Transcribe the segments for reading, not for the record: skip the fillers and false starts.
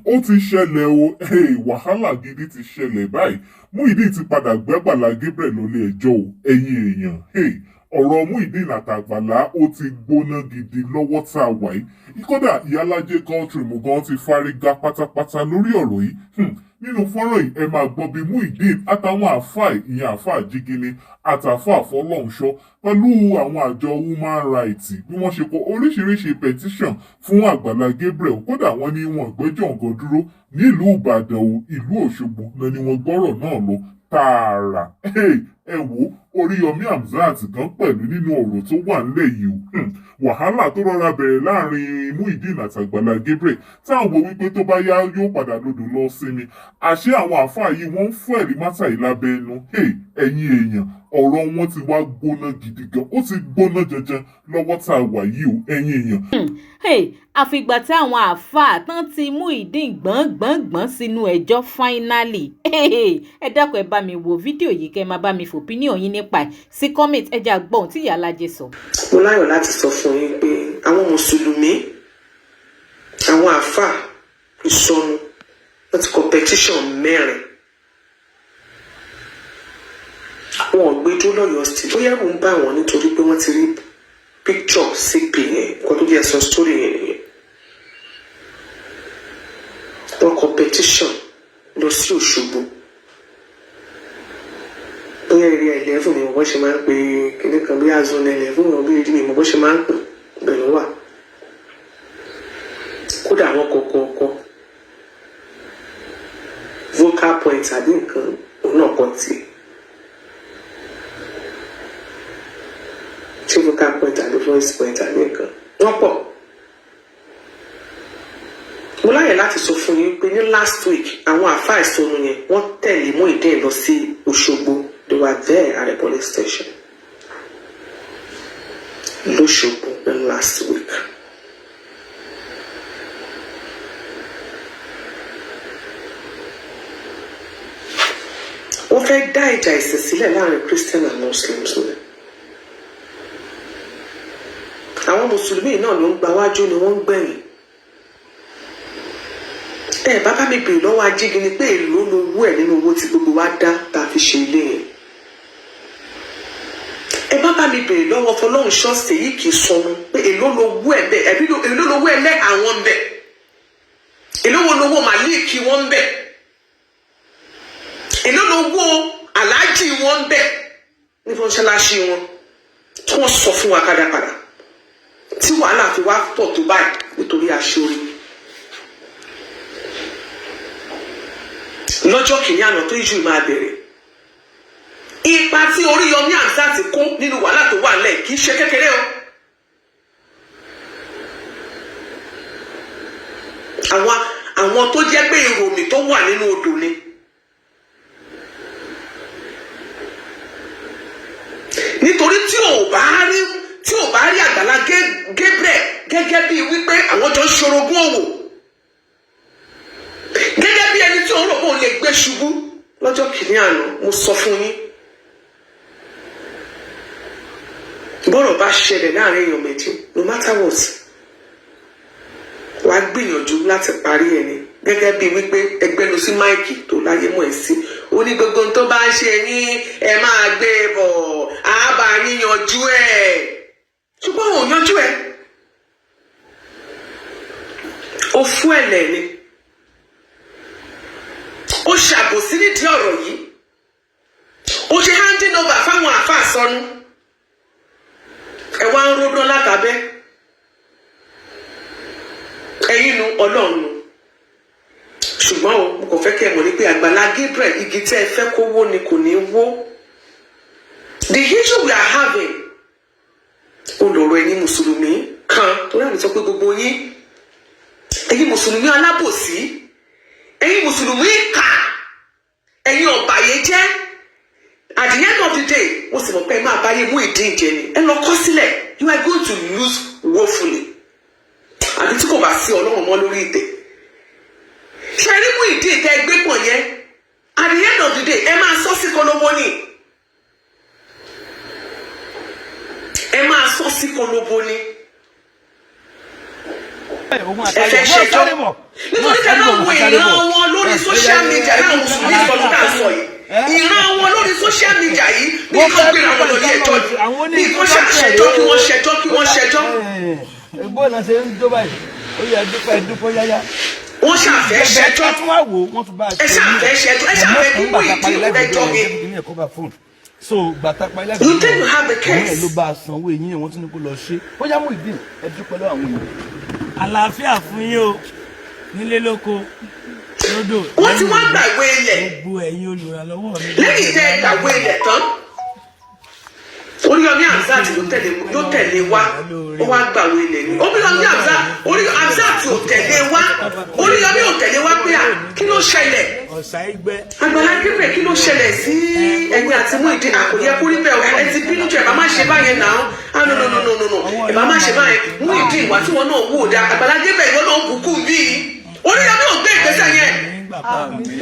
Ó ti ṣẹlẹ̀ o. Hey, wàhálà gidi ti ṣẹlẹ̀ báyìí. Muyideen ti padà gbé Àgbàlá Gabriel lọlé ẹjọ́ o. Ẹ̀yin èèyàn, hey, ọ̀rọ̀ Muyideen àtàgbàlá ó ti gbóná gidi lọ́wọ́ tá a wà yìí. Kódà Ìyálájé Quadri gan ti fárígá pátápátá lórí ọ̀rọ̀ yìí. Nínú fọ́nrán yìí, ẹ máa gbọ́ bí Muyideen àtàwọn àáfàá, ìyẹn àáfàá Jígínní àtàáfàá Fọlọ́runṣọ́, pẹ̀lú àwọn àjọ human rights, bí wọ́n ṣe kọ oríṣiríṣi petition fún Àgbàlá Gabriel. Kódà wọ́n ní wọn gbẹ́jọ́ nǹkan dúró nílùú Ìbàdàn o, ìlú Òṣogbo náà ni wọ́n gbọ́rọ̀ náà lọ tààrà. Ẹ wo Oríyọmí Hamzat gan pẹ̀lú nínú ọ̀rọ̀ tó wà nílẹ̀ yìí o. Wàhálà tó rọra bẹ̀rẹ̀ láàrin Muyideen àtàgbàlá Gabriel, táwọn wo wípé tó bá yá yóò padà lodò lọ sinmi, àṣé àwọn àáfàá yìí wọ́n ń fún ẹ̀rí mátà yìí lábẹ́ ẹnu. Ẹ̀yin èèyàn, ọ̀rọ̀ wọn ti wá gbóná gidi gan, ó ti gbóná janjan lọ́wọ́ tá a wà yìí o, ẹ̀yin èèyàn. Àfìgbà tí àwọn àáfàá tán ti Muyideen gbọ̀ngbọ̀ngbọ̀n sínú ẹjọ́ finally. Ẹ dákun, ẹ bá mi wo fídíò yìí, kẹ́ ẹ máa bá mi f'opinion yín nípa ẹ̀ sí comment. Ẹ jẹ́ á gbọ́ ohun tí Ìyálájé sọ. Mo láyọ̀ láti sọ fún yín pé àwọn mùsùlùmí, àwọn àáfàá ìsọnù, wọ́n ti kọ petition mẹ́rin. Wọn ò gbé dúró lọ́yọ̀ọ́ state. Bóyá ẹ̀rù ń bà wọ́n nítorí pé wọ́n ti rí picture CP yẹn. Nǹkan tó jẹ́ sọ story yẹn nìyẹn. Wọ́n kọ petition lọ sí Òṣogbo, bóyá area 11 ni wọ́n ṣe máa ń pè kíní kan, bí zone 11 wọn bí mi mọ̀ bó ṣe máa ń pè bẹ́ẹ̀ ló wà. Kódà àwọn kọ̀ọ̀kọ̀ọ̀kọ̀ vocal point àbí nǹkan, òun náà kọ tiẹ̀, tí vocal point àbí voice point àbí nǹkan, wọ́n pọ̀. Mo láyè láti sọ fún yín pé ní last week, àwọn àáfàá ìsọnù yẹn, wọ́n tẹ̀lé Muyideen lọ sí Òṣogbo. They were there at the police station lóṣogbo ní last week. Wọ́n fẹ́ dá ìjà ìsìn sílẹ̀ láàrin Christian and Muslims ni. Àwọn mùsùlùmí náà ló ń gba wájú ni wọ́n ń gbẹ̀yìn. Ẹ bàbá mi bèrè lọ́wọ́ Ajígini pé èló lowó ẹ̀ nínú owó tí gbogbo wa dá tá a fi ṣe ilé yẹn. Ẹ bá mi bèrè lọ́wọ́ Fọlọ́run ṣọ́ọ̀ṣì èyí kì í sọnù pé èló lowó ẹ̀ bẹ́ẹ̀, ẹ̀bí èló lowó ẹ̀ lẹ́ àwọn bẹ́ẹ̀, èló wo lowó màlíìkì wọn bẹ́ẹ̀, èló lowó aláàjì wọn bẹ́ẹ̀ ní mọ́ṣáláṣí wọn tí wọ́n sọ fún wa kádàpadà tí wàhálà fi wá pọ̀ tó báyìí nítorí aṣọ́rí. Lọ́jọ́ kìíní àná tó ìjú máa bẹ̀rẹ̀, ipa tí Oríyọmí Hamzat kó nínú wàhálà tó wà nílẹ̀ kì í ṣe kékeré o. Àwọn tó jẹ́ pé ìròmì tó wà nínú odò ni. Nítorí tí ò bá rí Àgbàlá Gabriel gẹ́gẹ́ bíi wípé àwọn jọ ń ṣorogún òwò, gẹ́gẹ́ bí ẹni tí òun rò pé òun lè gbé ṣubú lọ́jọ́ kìíní àná, mo sọ fún yín, bọ́rọ̀ bá ṣẹlẹ̀ láàrin èèyàn méjì, no matter what, wàá gbìyànjú láti parí ẹ̀ ni. Gẹ́gẹ́ bíi wípé ẹgbẹ́ lọ sí máìkì tó láyé mọ̀ ẹ́ sí, ó ní gbogbo ohun tó bá ń ṣe yín, ẹ máa gbé e bọ̀, á bá yín yanjú ẹ̀. Ṣùgbọ́n òun yanjú ẹ̀, ó fún ẹ̀lẹ̀ ni, ó ṣàbòsí nídìí ọ̀rọ̀ yìí, ó ṣe handing over fáwọn àáfàá sọnù. Ẹ wá ń ródán látàbẹ́ ẹ̀yin nu ọlọ́run nu. Ṣùgbọ́n o, mo kàn fẹ́ kẹ́ ẹ mọ̀ ní pé Àgbàlá Gabriel, igi tẹ́ ẹ fẹ́ kó wó ni kò ní wó. The issue we are having, ó lọ̀rọ̀ ẹ̀yin mùsùlùmí kan torí àmì sọ pé gbogbo yín, ẹ̀yin mùsùlùmí alábòsí, ẹ̀yin mùsùlùmí ìkà, ẹ̀yin ọ̀bàyéjẹ́, at the end of the day, mo sì mọ̀ pé ẹ máa báyé Muyideen jẹ ni. Ẹ lọ kọ́ sílẹ̀, you are going to lose woefully, àbí tí kò bá sí ọlọ́run mọ́ lórí ìtẹ́. Ṣe rí Muyideen tẹ́ gbé pọ̀ yẹn, at the end of the day, ẹ máa sọ sí kọlọ́bọ ni, ẹ máa sọ sí kọlọ́bọ ni. Ẹ fẹ́ ṣẹjọ́ nítorí Ìran wọn lórí social media náà, mùsùlùmí ìsọnù tá à ń sọ yìí, ìran wọn lórí social media yìí ní kí wọ́n gbéra wọn lọ ní ẹjọ́, ní kí wọ́n ṣẹjọ́, kí wọ́n ṣẹjọ́, kí wọ́n ṣẹjọ́. Bó náà ṣe ń jó báyìí, ó yẹ dúpẹ́ dúpẹ́ yáyá. Wọ́n ṣàfẹ́ ṣẹjọ́. Tún wá wò ó, wọ́n tún bá a Ẹ ṣàfẹ́ ṣẹjọ́, ẹ ṣàfẹ́ kí Muyideen ẹjọ́ mi. So gbàtà parí live. You think you have the case? Òun ẹ̀ ló bá a sanwó eyín ẹ̀, wọ́n tún ní kó lọ ṣe. Ó yá, Muyideen, ẹ dúpẹ́ lọ́wọ́ àwọn èèyàn. Àlàáfíà fún yín o, nílé lóko lódò. Wọ́n ti wá gbàgbé ilẹ̀. Gbogbo ẹ̀yin olùrànlọ́wọ́ mi. Lẹ́yìn tẹ́ ẹ gbàgbé ilẹ̀ tán, Oríyọmí Hamzat ló tẹ̀lé wá, ó wá gbàwé ilẹ̀ ni. Oríyọmí Hamzat, Orí Hamzat ò tẹ̀lé wá, Oríyọmí ò tẹ̀lé wá pé à, kí ló ṣẹlẹ̀? Ọ̀sà ìgbẹ́. Àgbàlá Gabriel, kí ló ṣẹlẹ̀ sí ẹ̀yin àti Muyideen? Àkòyẹ kó rí bẹ́ẹ̀, ẹ ti bínú jù, ẹ bá má ṣe báyẹn náà. Ah, no, no, no, no, no, no, ẹ bá má ṣe báyẹn. Muyideen, ìwà tí wọn náà wò dá, Àgbàlá Gabriel, ìwọ náà bùkún bíi Oríyọmí ò gbé ìgbésẹ̀ yẹn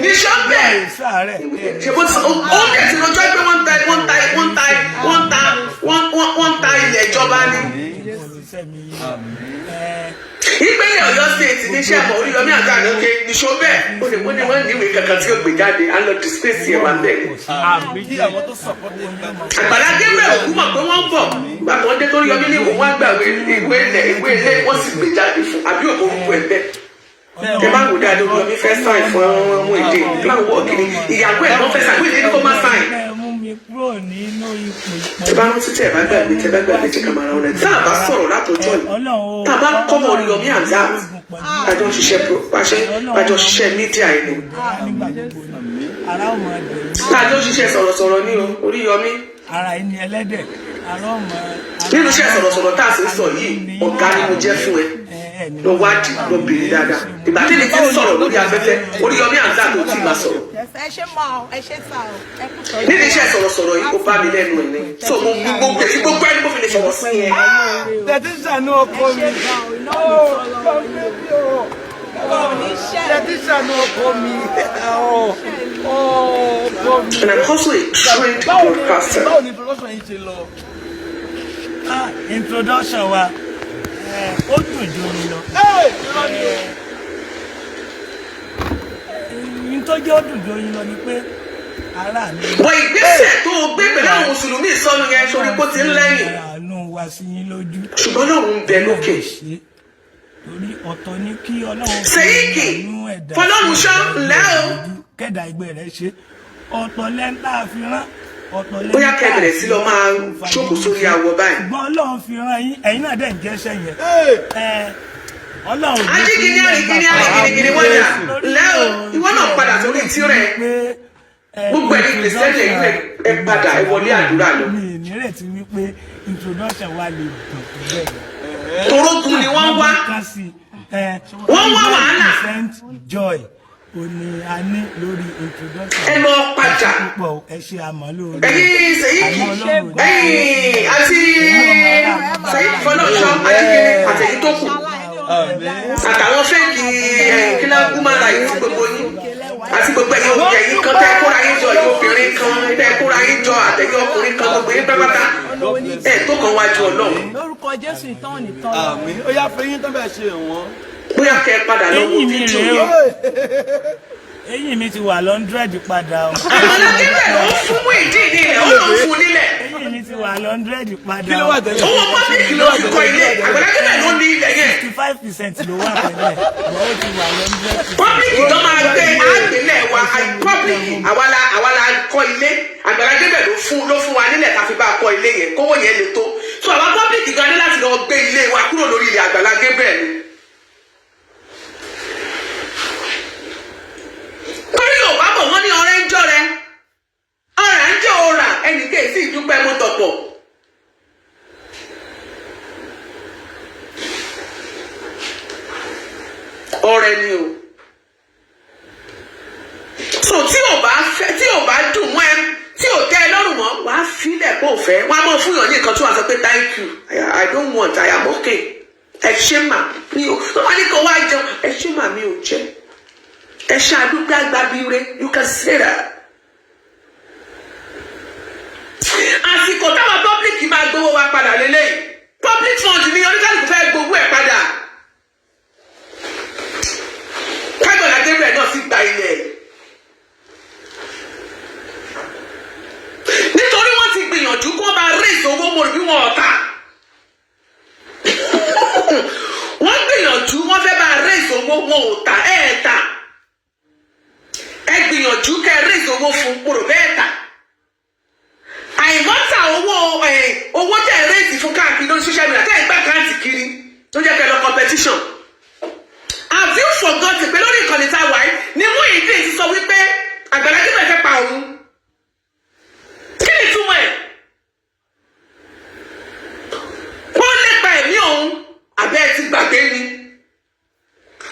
ní sọ́bẹ̀. Sàárẹ̀. Ṣe bó ti ó dẹ̀ ti lọ́jọ́ pé wọ́n ń ta wọ́n ń ta wọ́n ń ta wọ́n ń ta wọ́n wọ́n wọ́n ń ta ilẹ̀ ìjọba ni. Olùsẹ́ mi ẹ. Ìpínlẹ̀ Ọ̀yọ́ State ní iṣẹ́ àmọ́ Oríyọmí àti àdókè níṣó bẹ́ẹ̀, ó ní wọ́n ní wọ́n ní ìwé kankan tí ó gbé jáde, á lọ disgrace ẹ̀ wá bẹ́ẹ̀. Kí àwọn tó support ẹ̀ gbà. Àgbàlá Gabriel òkú mọ̀ pé wọ́n ń bọ̀. Nígbà tó ń dé tó Oríyọmí ní òun wá gbàwé ìwé ilẹ̀, ìwé ilé, wọ́n sì gbé jáde fún àbí òkú orúkọ ẹ̀ bẹ́ẹ̀. Ẹ bá wò dáadáa, Oríyọmí fẹ́ sign fún Muyideen, plan work ni. Ìyàwó ẹ̀ ló fẹ́ sign, Muyideen ní kó má sign. Ẹ mú mi kúrò nínú ipò Tẹ bá rántí, tẹ bá gbàgbé, tẹ bá gbàgbé, jẹ́ ká máa ra ọ̀rẹ́ tá a bá sọ̀rọ̀ látọjọ́ yìí, tá a bá kọ́mọ Oríyọmí Hamzat, àjọ ń ṣiṣẹ́ pàṣẹ, àjọ ń ṣiṣẹ́ media yìí ni. Nígbà gbogbo ni ara ò máa dẹ̀ yín. Tá a jọ ń ṣiṣẹ́ sọ̀rọ̀sọ̀rọ̀ ní o, Oríyọmí. Ara yín ni ẹlẹ́dẹ̀, ara ò máa. Nínú iṣẹ́ sọ̀rọ̀sọ̀rọ̀ tá a sì ń sọ yìí, ọ̀gá ni mo jẹ́ fún ẹ. Lọ wádìí, lọ bèrè dáadáa. Ìgbà tí èmi ti ń sọ̀rọ̀ lórí afẹ́fẹ́, Oríyọmí Hamzat ò tí ì máa sọ̀rọ̀. Ẹ ṣé mọ ọ, ẹ ṣé sà ọ, ẹ kú tọ́jú. Nínú iṣẹ́ sọ̀rọ̀sọ̀rọ̀ yìí, ó bá mi lẹ́nu ẹ̀ ní so mo gbogbo èyí, gbogbo ẹni mo fi lè sọ̀rọ̀ sí ẹ. Tẹ̀tí ṣàánú ọkọ Ẹ mi. ṣé gan o, iná ò ní tọ́ lọ́wọ́ yín o. Ò ní ṣẹ́. Tẹ̀tí ṣàánú ọkọ mi. Ọkọ mi. And I'm also a trained broadcaster. Báwo ni introduction yìí ṣe lọ? Ah, introduction wa ó dùn ju orin lọ. Irọ́ ni o. N tó jẹ́ ó dùn ju orin lọ ni pé ara mi. Bọ̀ ìgbésẹ̀ tó o gbé pẹ̀lú àwọn mùsùlùmí ìsọnù yẹn, sórí kó ti ń lẹ́yìn. Àánú wa sí yín lójú. Ṣùgbọ́n Ọlọ́run ń bẹ lókè. Torí ọ̀tọ̀ ni kí Ọlọ́run fi Sèyíkì, àánú ẹ̀dá Fọlọ́runṣọ́, ńlẹ́ o. kẹ́dà ẹgbẹ́ rẹ̀ ṣe ọ̀tọ̀ lẹ́ńtà fi rán ọ̀tọ̀ lẹ́ńtà. Bóyá kẹ́ bẹ̀rẹ̀ sí lọ máa jókòó sórí awọ báyìí. Ṣùgbọ́n Ọlọ́run fi rán yín, ẹ̀yin náà dẹ̀ ń jẹ́sẹ̀ yẹn. Ẹ Ọlọ́run ò ní Ajígini, fi yín àrígini, lẹ́gbàá. àrígini wọ́n dà. Ńlẹ́ o, ìwọ náà padà sórí tirẹ̀. Pé, Gbogbo ẹ̀yin Kìrìsìtẹ́nì, ẹ̀yin ẹ padà, ẹ wọlé àdúrà lọ. Mi ì nírètí wípé introduction wa lè dùn tó bẹ́ẹ̀ lọ. Torógun ni wọ́n wá. Wọ́n wá wàhálà. 100% joy ò ní a ní lórí introduction. Ẹ lọ padà. Ẹ ṣé púpọ̀ o, ẹ ṣe àmọ́ lórí. Ẹ̀yin Sèyíkì, Àmọ́ Ọlọ́run ò ní- ẹ̀yin àti Sèyíkì Fọlọ́runṣọ́, Ajígini àtẹ̀yìn tó kù àtàwọn fake kílá human rights, gbogbo yín àti gbogbo ẹ̀yin ẹ̀yin kan tẹ́ kóra yín jọ, ẹ̀yin obìnrin kan tẹ́ kóra yín jọ àtẹ̀yìn ọkùnrin kan, gbogbo yín pátápátá, ẹ̀ tó kan wájú Ọlọ́run. Lórúkọ Jésù, ìtàn ò ní tán lọ́wọ́. Àmín. Ó yá, fẹ́ yín tán bẹ́ẹ̀ ṣe wọ́n. Bóyá kẹ́ ẹ padà lọ wo Eyín mi fídíò rèé yẹn. o. Eyín mi ti wà 100 padà o. Àgbàlá Gabriel ló ń fún Muyideen ní ilẹ̀, ó ló ń fún nílẹ̀. Eyín mi ti wà 100 padà Kí ló wà tẹ́lẹ̀? Owó public ló fi kọ́ ilé. Àgbàlá Gabriel ló ní ilẹ̀ yẹn. 55% ló wà tẹ́lẹ̀, but ó ti wà 100%. Public tó máa gbé àgbélẹ̀ wa, public, àwa la kọ́ ilé. Àgbàlá Gabriel ló fún wa nílẹ̀ tá a fi bá a kọ́ ilé yẹn, kówó yẹn lè tó. So àwa public gan ní láti lọ gbé ilé wa kúrò lórí ilẹ̀ Àgbàlá Gabriel ni. Torí Yorùbá bọ̀, wọ́n ní ọrẹ́ ń jọ́rẹ́, ọ̀rà ń jẹ́ ọ̀rà, ẹnì kéèsì ìdúpẹ́ mú tọ̀pọ̀. Ọrẹ ni o. So tí ò bá fẹ́, tí ò bá dùn mọ́ ẹ, tí ò tẹ́ ẹ lọ́rùn mọ́, wàá filẹ̀ kó o fẹ́. Wàá mọ̀ fún yàn ní nǹkan tí wàá sọ pé thank you, I don't want, I am okay, ẹ ṣé mà, mi ò tó wà ní kó wá jẹun, ẹ ṣé mà, mi ò jẹ, ẹ ṣe àdúgbò àgbàbíire. You can say that. Àsìkò táwọn public máa gbowó wa padà lélẹ́yìí, public fund ni oníkálukú fẹ́ gbowó ẹ̀ padà. Kágbọ̀nà Gabriel ti gba ilẹ̀, nítorí wọ́n ti gbìyànjú kó máa raise owó. Mo rò bí wọn ọ̀tá, wọ́n gbìyànjú, wọ́n fẹ́ máa raise owó, wọn ò tà. Ẹ̀ tà, ẹ gbìyànjú kẹ́ ẹ raise owó fún. Mo rò bẹ́ẹ̀ tà. Àìmọ́ta owó, owó tẹ̀ ẹ raise fún káàkiri lórí social media, tẹ̀ ẹ gbá káàtì kiri tó jẹ́ kẹ́ ẹ lọ competition. Have you forgotten pé lórí ìkànnì tá a wà yìí ni Muyideen ti sọ wípé Àgbàlá Gabriel fẹ́ pa òun? Kí ni ìtumọ̀ ẹ̀? Wọ́n lépa ẹ̀mí òun, àbẹ́ ẹ ti gbàgbé ni?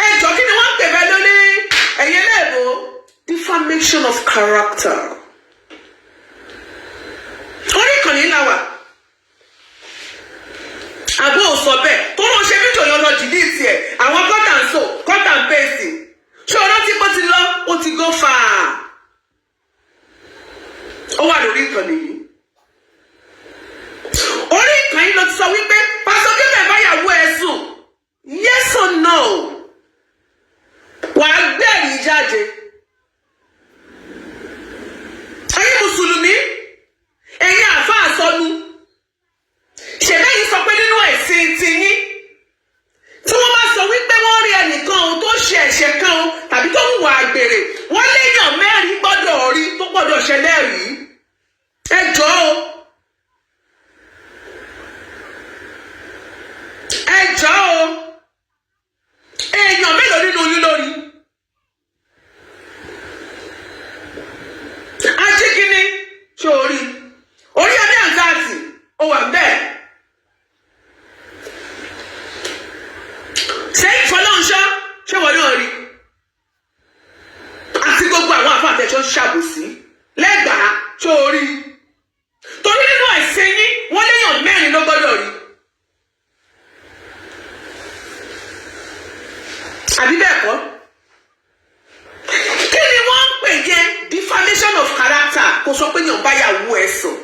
Ẹ jọ, kí ni wọ́n ń pè bẹ́ẹ̀ lórí ẹ̀yẹ lẹ́ẹ̀bù? Defamation of character. Orí ìkànnì ńlá wà, àbó ò sọ bẹ́ẹ̀ tó ló ṣe fídíò yẹn lọ delete ẹ̀. Àwọn cut and sew, cut and paste. Ṣé o rántí pé ó ti lọ, ó ti go far? Ó wà lórí ìkànnì yìí. Orí ìkànnì ló ti sọ wípé Pastor Gabriel báyàwó ẹ sùn. Yes or no? Wàá gbẹ̀rí jáde. Ẹ̀yin mùsùlùmí, ẹ̀yin àáfàá sọnù, ṣèbẹ́yìn sọ pé nínú ẹ̀sìn tiyín, tí wọ́n bá sọ wípé wọ́n rí ẹnìkan ohun tó ṣe ẹ̀ṣẹ̀ kan o tàbí tó hùwà àgbèrè, wọ́n léèyàn mẹ́rin gbọ́dọ̀ rí, tó gbọ́dọ̀ ṣẹlẹ̀ rí. Ẹ jọ̀ọ́ o, ẹ jọ̀ọ́ o, èèyàn mélòó nínú yín lórí ajíkíní? Ṣé o rí orí ẹbí àǹtáàtì ó wà bẹ́ẹ̀? Ṣé ìfọlọ́nṣọ́, ṣé wọ́n náà rí àti gbogbo àwọn àfàtẹ́sọ́ ṣàbòsí lẹ́gbàá? Ṣé o rí? Torí nínú ẹ̀sìn yín, wọ́n léèyàn mẹ́rin ló gbọ́dọ̀ rí, àbí bẹ́ẹ̀ kọ́? Kí ni wọ́n ń pè jẹ́ defamation of character? Kò sọ pé yàn báyàwó ẹ̀ sùn,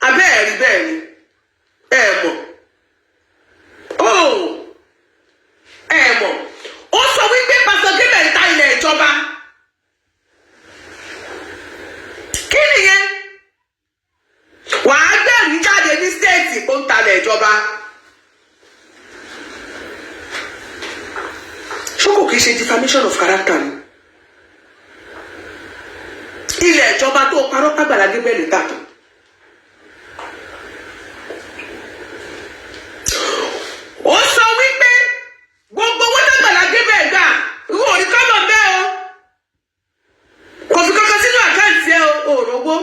abẹ́ ẹ̀ rí bẹ́ẹ̀ ni. Ẹ mọ̀, oh, ẹ mọ̀, ó sọ wípé Pastor Gabriel ta ilẹ̀ ìjọba. Kí nìyẹn? Wàá gbẹ̀rí jáde ní state ó ń talẹ̀ ìjọba. Ṣé kò kìí ṣe defamation of character ni? Ilẹ̀ ìjọba tó parọ́ pàgbàlá Gabriel tàtọ̀. Ó sọ wípé gbogbo owó tàgbàlá Gabriel gbà, ìwọ ò ní kọ́mọ̀ bẹ́ẹ̀ o, kò fi kankan sínú account ẹ o, ò rówó.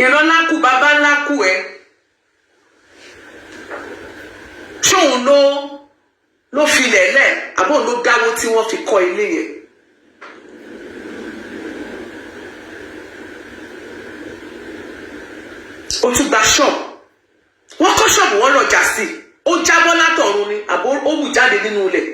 Ìran ńlá kù, bàbá ńlá kù ẹ. Ṣóun ló filẹ̀ lẹ̀, àbóun ló dáwó tí wọ́n fi kọ́ ilé yẹn? Ó tún gba ṣọ́ọ̀bù, wọ́n kọ́ ṣọ́ọ̀bù, wọ́n lọ́jà sí i. Ó jábọ́ látọ̀run ni, àbó ó wù jáde nínú ilẹ̀?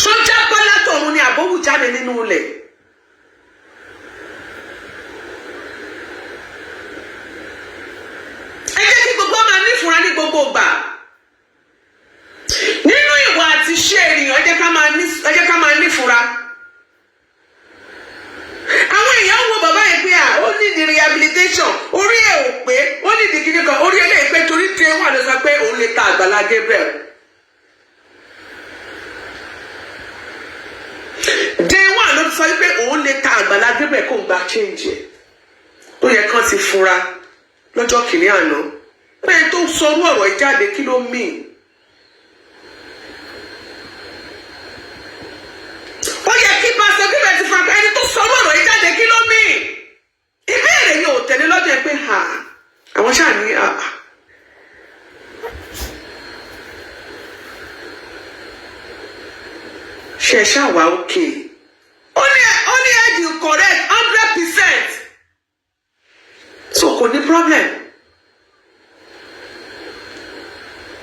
Ṣó jábọ́ látọ̀run ni, àbó wù jáde nínú ilẹ̀? Ẹ jẹ́ kí gbogbo máa nífura ní gbogbo ìgbà nínú ìwà àti ṣé ènìyàn. Ẹ jẹ́ ká máa nífura. Àwọn èèyàn wo bàbá yìí pé à ó ní di rehabilitation, orí ẹ̀ ò pé, ó ní di kíní kan, orí ẹ̀ lè pé, torí tí wà ló sọ pé òun lè ta Àgbàlá Gabriel. Day one ló sọ pé òun lè ta Àgbàlá Gabriel kó ń gba change ẹ̀. Ó yẹ kán ti fura lọ́jọ́ kìíní àná pé tó sọrú ọ̀rọ̀ yìí jáde, kí ló mean? Ó yẹ kí Pásítọ̀ Gabriel ti fura pé ẹni tó sọrú ọ̀rọ̀ yìí jáde, kí ló mean? Ìbéèrè yìí ò tẹ̀lé lọ́jọ́ yẹn pé ha àwọn ṣáà ní ha. Ṣe ṣáà wá òkè? Ó ní head you correct 100%, so kò ní problem,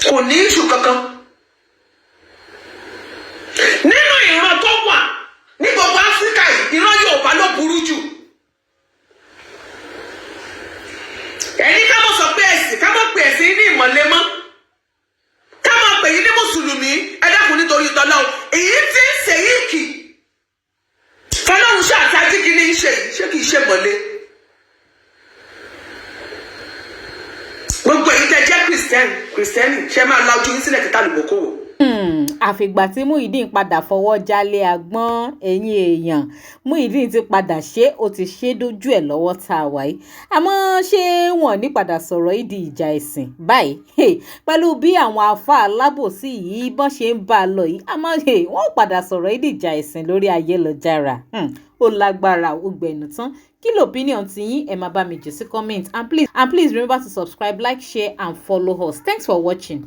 kò ní issue kankan. Nínú ìran tó wà ní gbogbo Áfíríkà yìí, ìran Yorùbá ló burú jù. Ẹni ká mọ̀ sọ pé ẹ̀sìn, ká mọ̀ pé ẹ̀sìn ní ìmọ̀lẹ́ mọ́. Gbogbo èyí tẹ́ jẹ́ Christian, Christian, ṣe máa la ojú yín sílẹ̀ kí tàlùbọ̀ kó wò. Àfìgbà tí Muyideen padà fọwọ́ jálé agbọ́n. Ẹ̀yin èèyàn, Muyideen ti padà ṣe, ó ti ṣe dójú ẹ̀ lọ́wọ́ tá a wà yìí. Àmọ́ ṣé wọ́n ní padà sọ̀rọ̀ yìí di ìjà ẹ̀sìn báyìí? Pẹ̀lú bí àwọn àáfàá alábòsí yìí bọ́n ṣe ń bá a lọ yìí, àmọ́ wọ́n padà sọ̀rọ̀ yìí di ìjà ẹ̀sìn lórí ayélujára. Ó lágbára, ó gbẹnu tán. Kí ló opinion ti yín? Ẹ máa bá mi jù sí comment, and please remember to subscribe, like, share and follow us. Thanks for watching.